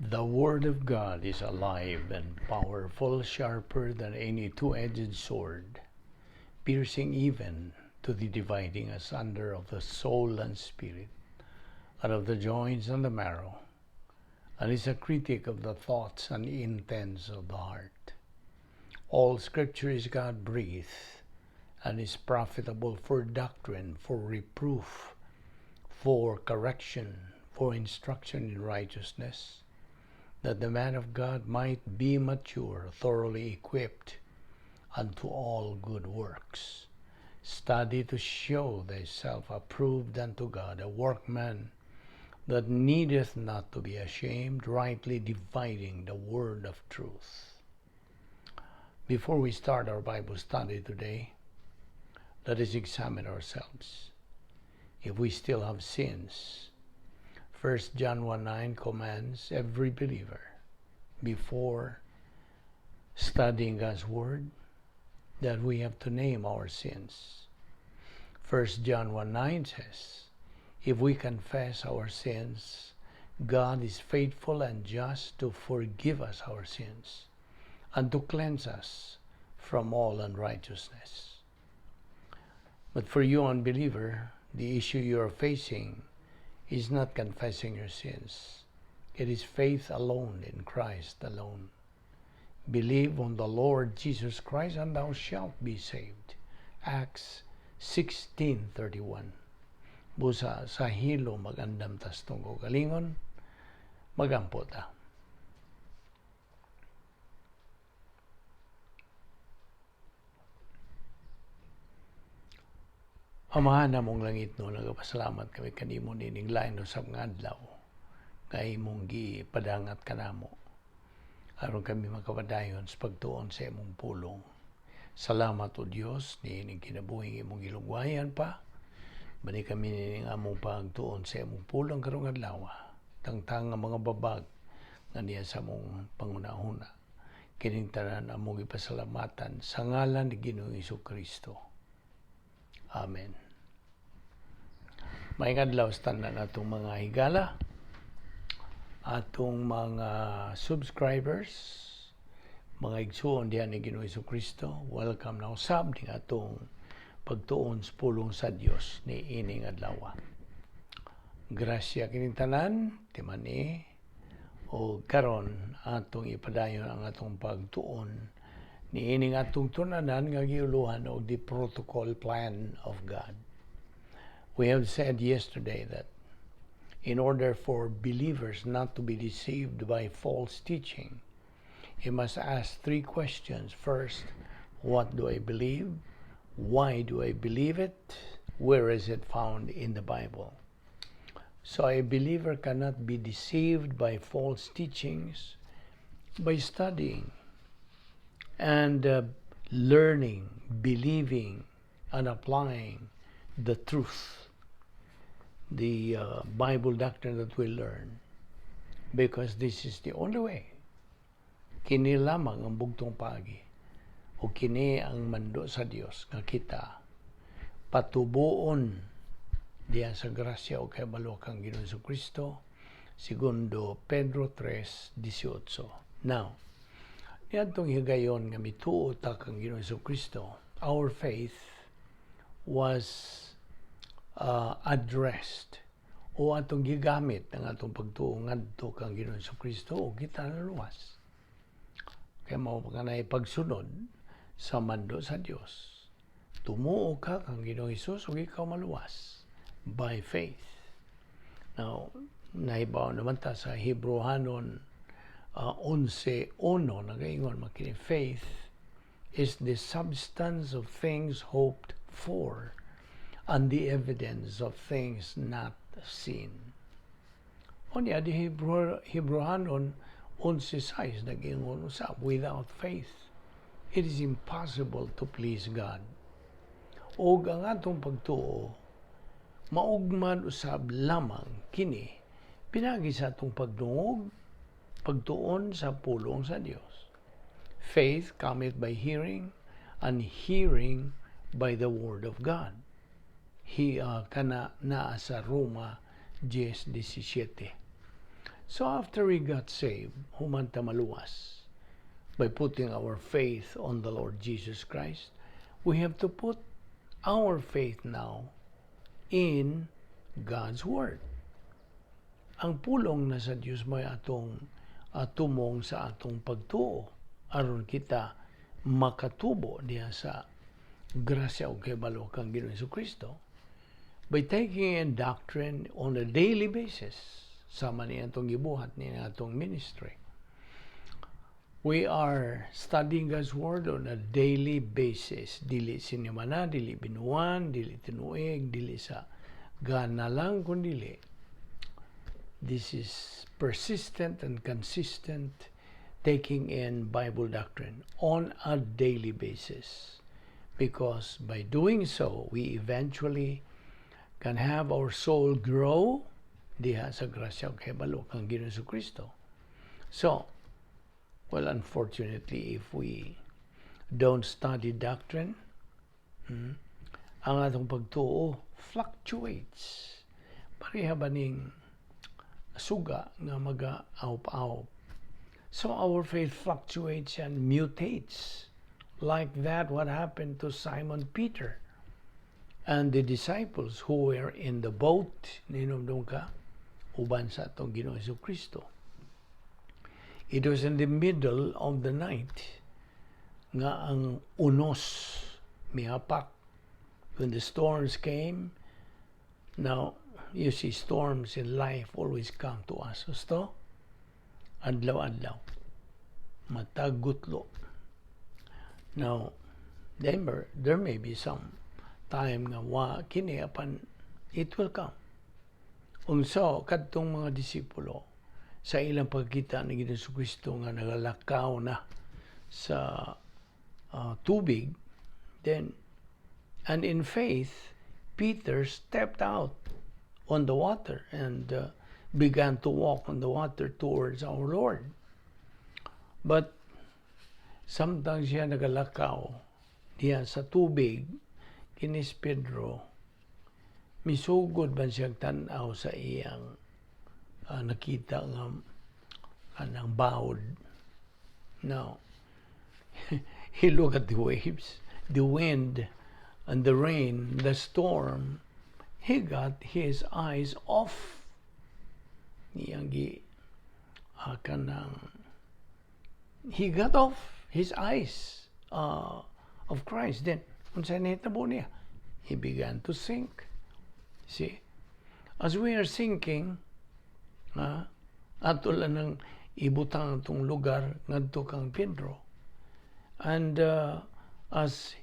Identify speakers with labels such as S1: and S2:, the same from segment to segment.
S1: The Word of God is alive and powerful, sharper than any two-edged sword, piercing even to the dividing asunder of the soul and spirit, and of the joints and the marrow, and is a critic of the thoughts and intents of the heart. All Scripture is God-breathed, and is profitable for doctrine, for reproof, for correction, for instruction in righteousness, that the man of God might be mature, thoroughly equipped unto all good works. Study to show thyself approved unto God, a workman that needeth not to be ashamed, rightly dividing the word of truth. Before we start our Bible study today, let us examine ourselves. If we still have sins, 1 John 1:9 commands every believer before studying God's Word that we have to name our sins. 1 John 1:9 says, if we confess our sins, God is faithful and just to forgive us our sins and to cleanse us from all unrighteousness. But for you, unbeliever, the issue you are facing is not confessing your sins. It is faith alone in Christ alone. Believe on the Lord Jesus Christ and thou shalt be saved. Acts 16:31. Busa sa hilo magandam tas tungko galingon, magampo ta. Amahan namong langit no, nagapasalamat kami kanimo nining lain usab nga adlaw nga imong gipadangat kanamo aron kami makapadayon sa pagtuon sa imong pulong. Salamat o Dios niining kinabuhing imong gilugwayan pa. Bani kami nining among pagtuon sa imong pulong karong adlaw. Tangtang ang mga babag nga niya sa among pangunahuna. Kining tanan among gipasalamatan sa ngalan ni Ginoong Kristo. Amen. Maayong adlaw sa tanan atong mga higala, atong mga subscribers, mga igsuon diha ni Ginoong Kristo. Welcome na usab ning atong pagtuon sa pulong sa Dios ni ining adlaw. Grasya kining tanan, timani o karon atong ipadayon ang atong pagtuon niining atong tunanan nga giuluhan og the protocol plan of God. We have said yesterday that in order for believers not to be deceived by false teaching, you must ask three questions. First, what do I believe? Why do I believe it? Where is it found in the Bible? So a believer cannot be deceived by false teachings by studying and learning, believing, and applying the truth, the Bible doctrine that we learn, because this is the only way. Kini lamang ang bugtong paagi o kini ang mando sa Dios nga kita patubuon diya sa grasya o kahibalo kang Ginoong Kristo, segundo Pedro 3:18. Now, niadtong higayon nga mituo ta kang Ginoong Kristo, our faith was addressed o atong gigamit ang atong pagtuo ngadto kang Ginoong Kristo o kita naluwas. Kaya mao pa kanay pagsunod sa mando sa Dios. Tumuo ka kang Ginoong Hesus ug ikaw maluwas by faith. Now, nahibaw naman ta sa Hebreohanon 11:1 nagaingon makini, faith is the substance of things hoped for and the evidence of things not seen. Unya di Hebreohanon 11:6 nag-ingon usab, without faith it is impossible to please God. Og ang atong pagtuo maugman usab lamang kini pinagi sa atong pagdungog, pagtuon sa pulong sa Dios. Faith cometh by hearing, and hearing by the word of God. He kana naa sa Roma 10:17. So after we got saved, human ta maluwas, by putting our faith on the Lord Jesus Christ, we have to put our faith now in God's Word. Ang pulong na sa Dios may atong tumong sa atong pagtuo aron kita makatubo diha sa grasya ug kahibalo kang Ginoong Kristo by taking in doctrine on a daily basis, sama ni atong gibuhat ni atong ministry. We are studying God's Word on a daily basis. Dili sinimana, dili binuan, dili tinuig, dili sa gana lang, kundi this is persistent and consistent taking in Bible doctrine on a daily basis. Because by doing so, we eventually can have our soul grow diha sa grasya ug kahibalo kang Ginoong Kristo. So, well, unfortunately, if we don't study doctrine, ang atong pagtuo fluctuates. Pareha ba ning suga nga maga-awp-awp? So our faith fluctuates and mutates. Like that, what happened to Simon Peter and the disciples who were in the boat, ninomdom ka, uban sa atong Ginoong Kristo. It was in the middle of the night nga ang unos mihapak when the storms came. Now, you see, storms in life always come to us. Gusto? Adlaw-adlaw. Matag gutlo. Now, there may be some time nga wa kini, apan it will come. Unsa kadtong mga disipulo sa ilang pagkita ni Ginoong Kristo nga nagalakaw na sa tubig, then and in faith Peter stepped out on the water and began to walk on the water towards our Lord. But samtang siya nagalakaw diya sa tubig, kinis Pedro, misugod man siyang tan-aw sa iyang nakita nga kanang bawod. Now, he looked at the waves, the wind, and the rain, the storm. He got his eyes off. Iyang gi kanang he got off his eyes of Christ. Then, unsa nahitabo niya? He began to sink. See? As we are sinking, ato lang nang ibutang atong lugar ngadto kang Pedro. And as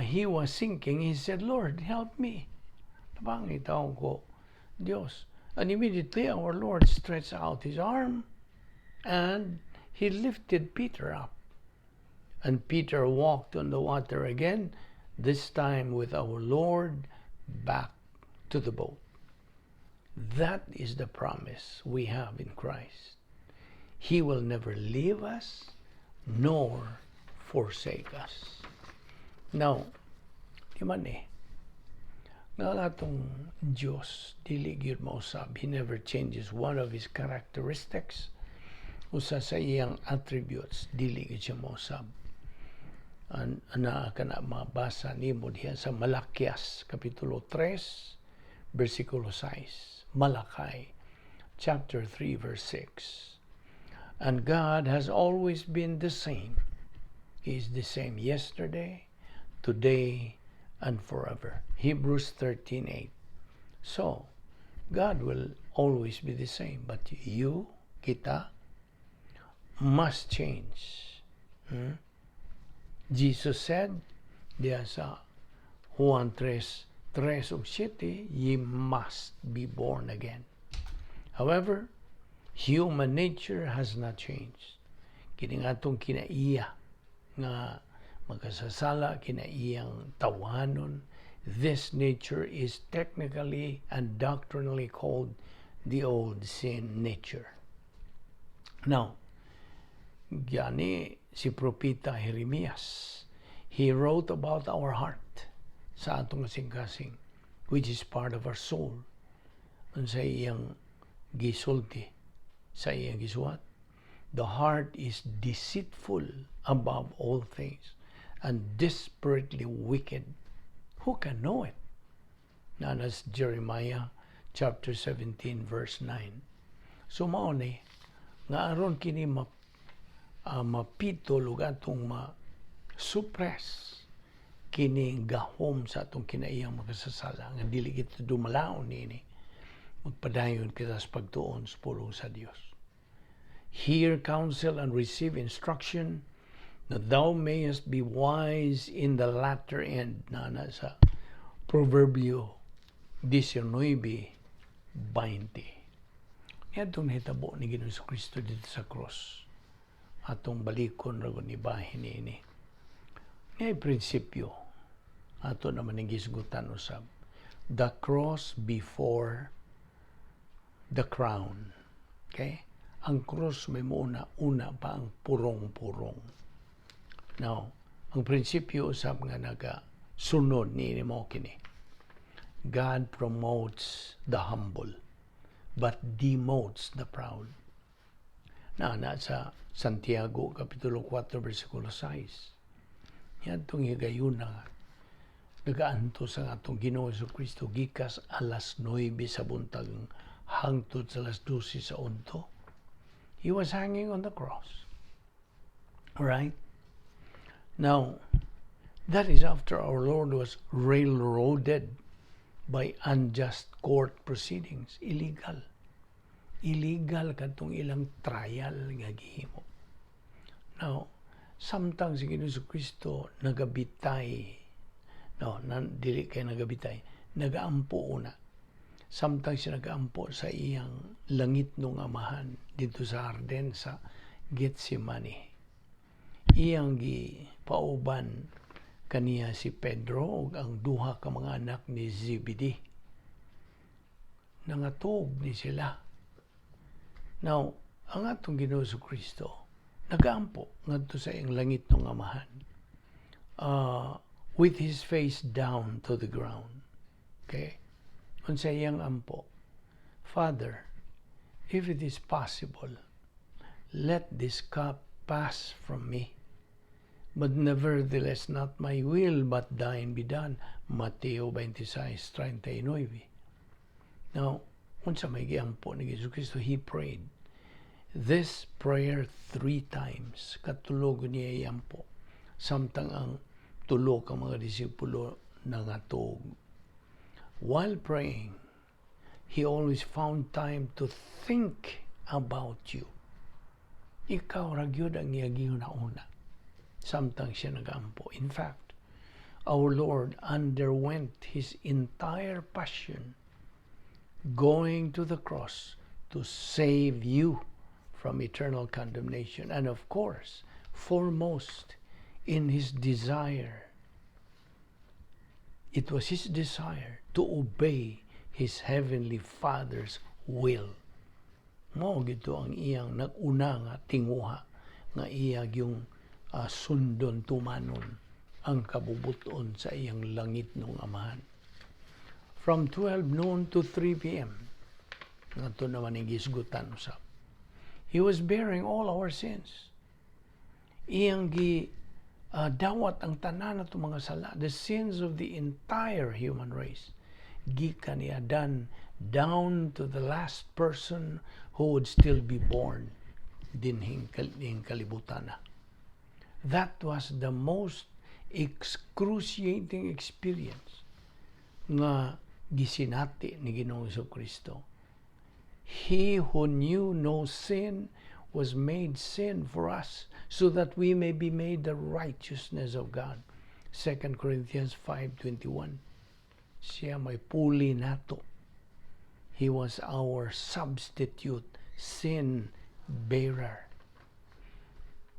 S1: he was sinking, he said, "Lord, help me. Tabangitaw ko, Diyos." And immediately our Lord stretched out his arm and he lifted Peter up. And Peter walked on the water again, this time with our Lord, back to the boat. That is the promise we have in Christ. He will never leave us nor forsake us. Now, di man eh, nga ang atong Diyos, dili gyud mausab. He never changes. One of His characteristics, usa sa iyang attributes, dili gyud siya mausab. Ana ka na mabasa nimo diha sa Malakias kapitulo 3 versikulo 6. Malachi chapter 3 verse 6. And God has always been the same. He is the same yesterday, today, and forever. Hebrews 13:8. So, God will always be the same, but you, kita, must change. Jesus said, diya sa Juan 3, 3 ug 7, "Ye must be born again." However, human nature has not changed. Kini nga atong kinaiya nga magkasasala, kinaiyang tawanon, this nature is technically and doctrinally called the old sin nature. Now, gani si Propeta Jeremias, he wrote about our heart sa atong kasing-kasing, which is part of our soul. Unsa iyang gisulti? Sa iyang gisuwat, "The heart is deceitful above all things and desperately wicked. Who can know it?" Naa na sa Jeremiah chapter 17 verse 9. So mao ni nga aron kini mapitol ug atong ma-suppress kining gahom sa atong kinaiyang makasasala nga dili kita dumalaon niini, magpadayon kita sa pagtuon sa pulong sa Dios. Hear counsel and receive instruction, that thou mayest be wise in the latter end. Naa na sa Proverbio 19:20. Niadtong nahitabo ni Ginoong Kristo didto sa cross. Atong balikon ra gud ni bahin niini. Ngay prinsipyo ato naman ning gisgutan usab. The cross before the crown. Okay? Ang cross may muuna, una pa ang purong-purong. Now, ang prinsipyo usab nga naga sunod ni mo kini. God promotes the humble but demotes the proud. Naa na sa Santiago Kapitulo 4 versikulo 6. Niadtong higayuna nga nagaantos ang atong Ginoo Kristo gikas alas 9 sa buntag hangtod sa alas 12 sa udto. He was hanging on the cross. All right? Now, that is after our Lord was railroaded by unjust court proceedings. Illegal. Illegal kadtong ilang trial nga gihimo. Now, samtang si Ginoo Kristo nagabitay, no, nan, dili kay nagabitay, nagaampo una. Samtang siya nagaampo sa iyang langitnong Amahan didto sa harden sa Gethsemane, iyang gipauban kaniya si Pedro ug ang duha ka mga anak ni Zebedee. Nangatog ni sila. Now, ang atong Ginoo Kristo nagaampo ngadto sa iyang langitnong Amahan with his face down to the ground. Okay? Unsa iyang ampo? "Father, if it is possible, let this cup pass from me. But nevertheless, not my will, but thine be done." Mateo 26:39. Now, unsa may giampo ni Jesus Kristo? He prayed this prayer three times. Katulo niya iampo. Samtang ang tulo ka mga disipulo nangatog. While praying, he always found time to think about you. Ikaw ra gyud ang iyang gihuna-huna samtang siya nagampo. In fact, our Lord underwent his entire passion going to the cross to save you from eternal condemnation. And of course, foremost in his desire, it was his desire to obey his heavenly Father's will. Mao gito ang iyang nag-una nga tinguha nga iya yung sundon, tumanon ang kabubuton sa iyang langitnong Amahan. From 12 noon to 3 p.m., ngadto naman ang gisgutan usab. He was bearing all our sins. Iyang gi dawat ang tanan nato mga sala, the sins of the entire human race. Gikan ni Adan down to the last person who would still be born dinhing kalibutan na. That was the most excruciating experience nga gisinati ni Ginoong Kristo. He who knew no sin was made sin for us so that we may be made the righteousness of God. 2 Corinthians 5:21. Siya may puli nato. He was our substitute sin bearer.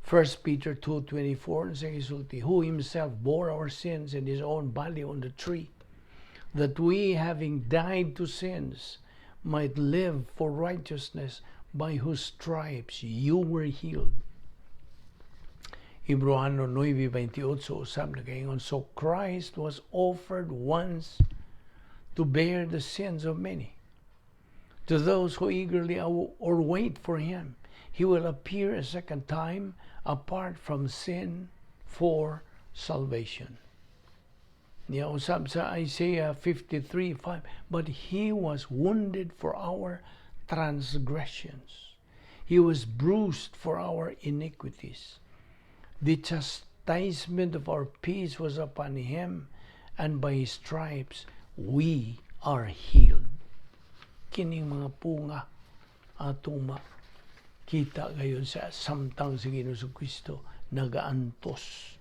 S1: 1 Peter 2:24 sa gisulti, "Who himself bore our sins in his own body on the tree, that we, having died to sins, might live for righteousness, by whose stripes you were healed." Hebreano 9:28 usab nagaingon, "So Christ was offered once to bear the sins of many. To those who eagerly or wait for Him, He will appear a second time apart from sin for salvation. Niya usab sa Isaiah 53:5, "But He was wounded for our transgressions. He was bruised for our iniquities. The chastisement of our peace was upon Him, and by His stripes we are healed." Kining mga punga atong makita gayon sa samtang si Ginoong Kristo nagaantos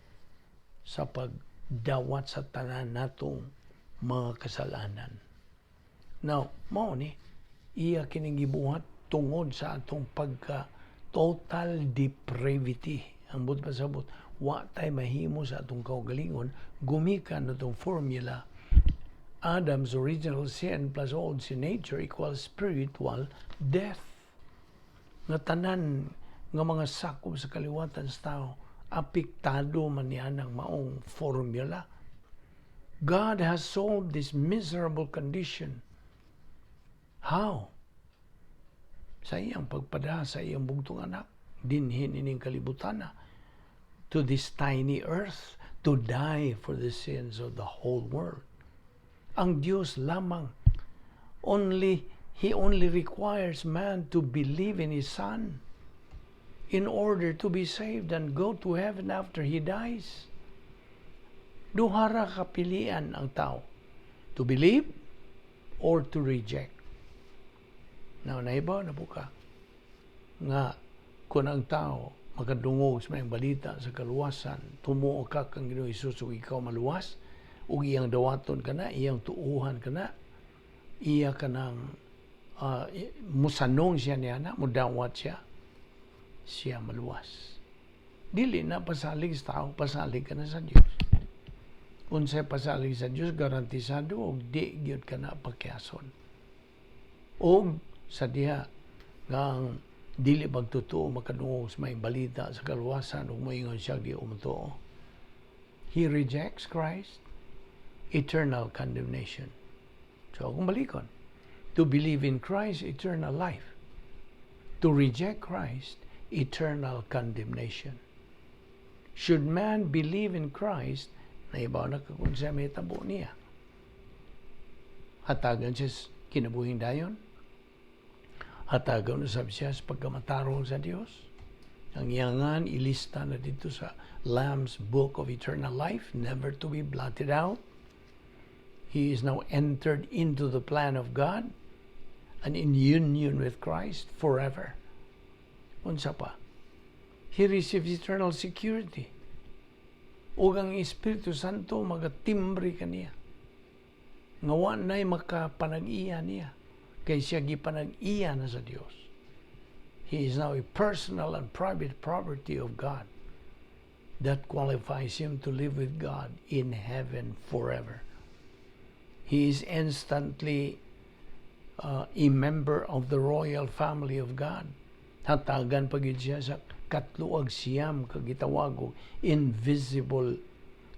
S1: sa pagdawat sa tanan natong mga kasalanan. Now, mao ni iya kining gibuhat tungod sa atong pagka total depravity. Ang buot pasabot, wa tay mahimo sa atong kaugalingon gumikan atong formula Adam's original sin plus old sin nature equals spiritual death. Nga tanan nga mga sakop sa kaliwatan sa tao, apektado man niya ng maong formula. God has solved this miserable condition. How? Sa iyang pagpada sa iyang bugtong anak, dinhin ining kalibutan na, to this tiny earth, to die for the sins of the whole world. Ang Diyos lamang, only He only requires man to believe in His Son in order to be saved and go to heaven after he dies. Duha ra ka pilian ang tao: to believe or to reject. Now, nahibaw na po ka nga kung ang tao makadungog sa maayong balita sa kaluwasan, tumuo ka kang Ginoong Hesus ug ikaw maluwas, ug iyang dawaton ka na, iyang tuuhan ka na, iya ka nang musanong siya niya na, mudawat siya, siya maluwas. Dili na pasalig sa tao, pasalig ka na sa Dios. Unsay pasalig sa Dios, garantisado og di gyud ka na pagkiyason. Og sa diha nga ang dili magtotoo makadungog sa maayong balita sa kaluwasan ug moingon siya di umutuo. He rejects Christ, eternal condemnation. So kung balikon, to believe in Christ, eternal life. To reject Christ, eternal condemnation. Should man believe in Christ, naibaw na ka kung siya may tabo niya. Hatagan siya sa kinabuhing dayon. Hatagan usab siya sa pagkamatarong sa Dios. Ang iyangan ilista na dito sa Lamb's Book of Eternal Life, never to be blotted out. He is now entered into the plan of God and in union with Christ forever. Unsa pa? He receives eternal security. Ug ang Espiritu Santo magatimbre kaniya. Nga wa na'y makapanag-iya niya. Kay siya gipanag-iya na sa Dios. He is now a personal and private property of God that qualifies him to live with God in heaven forever. He is instantly a member of the royal family of God. Hatagan pa gyud siya sa 39 ka gitawag og invisible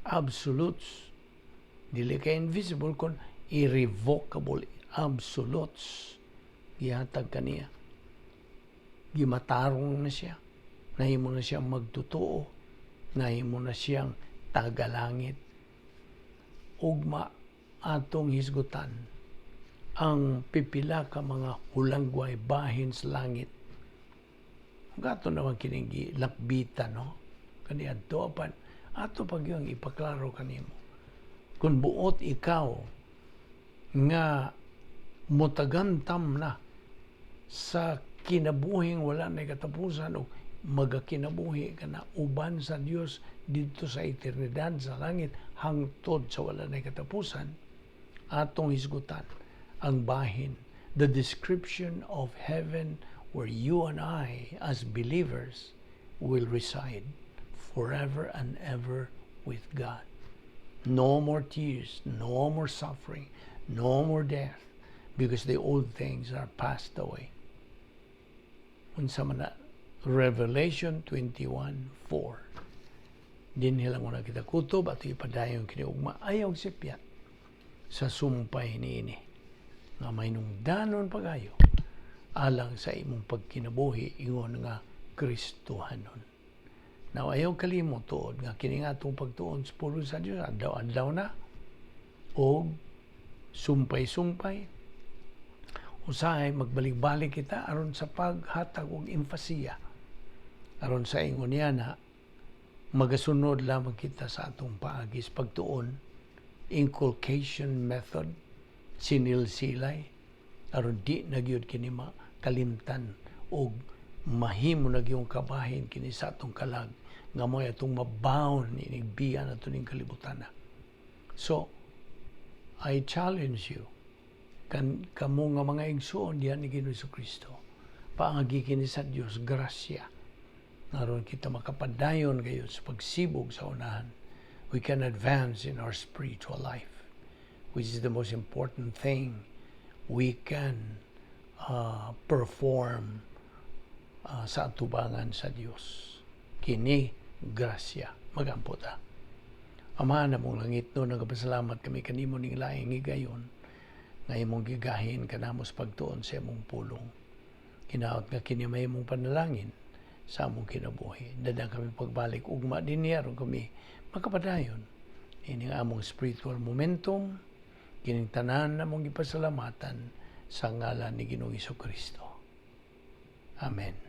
S1: absolutes. Dili kay invisible kon irrevocable absolutes. Gihatag kaniya. Gimatarong na siya. Nahimo na siyang magtotoo. Nahimo na siyang tagalangit. Ugma atong hisgutan ang pipila ka mga hulangway bahin sa langit. Gato naman kining lakbitan, no? Kani adto apan ato pag yung ipaklaro kanimo. Kung buot ikaw nga mutagantam na sa kinabuhing wala na katapusan o magakinabuhi ka na uban sa Dios dito sa eternidad sa langit hangtod sa wala na katapusan, atong hisgutan ang bahin, the description of heaven where you and I as believers will reside forever and ever with God. No more tears, no more suffering, no more death, because the old things are passed away. Unsa man na? Revelation 21:4. Dinhi lang muna kita kutob at ipadayon kini ugma. Ayaw sipyat sa sumpay niini nga may nungdanon pagayo. alang sa imong pagkinabuhi ingon nga Kristohanon. Now, ayaw kalimot tuod nga kini nga atong pagtuon sa pulong sa Dios adlaw-adlaw na o sumpay-sumpay. Usahay magbalik-balik kita aron sa paghatag og emphasia, aron sa ingon niya na magasunod lamang kita sa atong paagi sa pagtuon, inculcation method, sinilsilay, aron di na gyud kini makalimtan og mahimo na gyud kabahin kini sa atong kalag nga mo'y atong mabaon inig biya nato ning kalibutan na. So, I challenge you, kan kamo nga mga igsuon diyan ni Ginoong Kristo, paagi kini sa Dios grasya, aron kita makapadayon gayon sa pagsibog sa unahan. We can advance in our spiritual life, which is the most important thing we can perform sa atubangan sa Dios. Kini grasya. Magampo ta. Ama namong langitnon, nagapasalamat kami kanimo ning laing higayon nga imong gigahin kanamo sa pagtuon sa imong pulong. Hinaot nga kini may imong panalangin sa among kinabuhi. Dadang kami pagbalik ugma dinhi aron kami makapadayon ining among spiritual momentum. Kining tanan namong gipasalamatan sa ngalan ni Ginoong Kristo. Amen.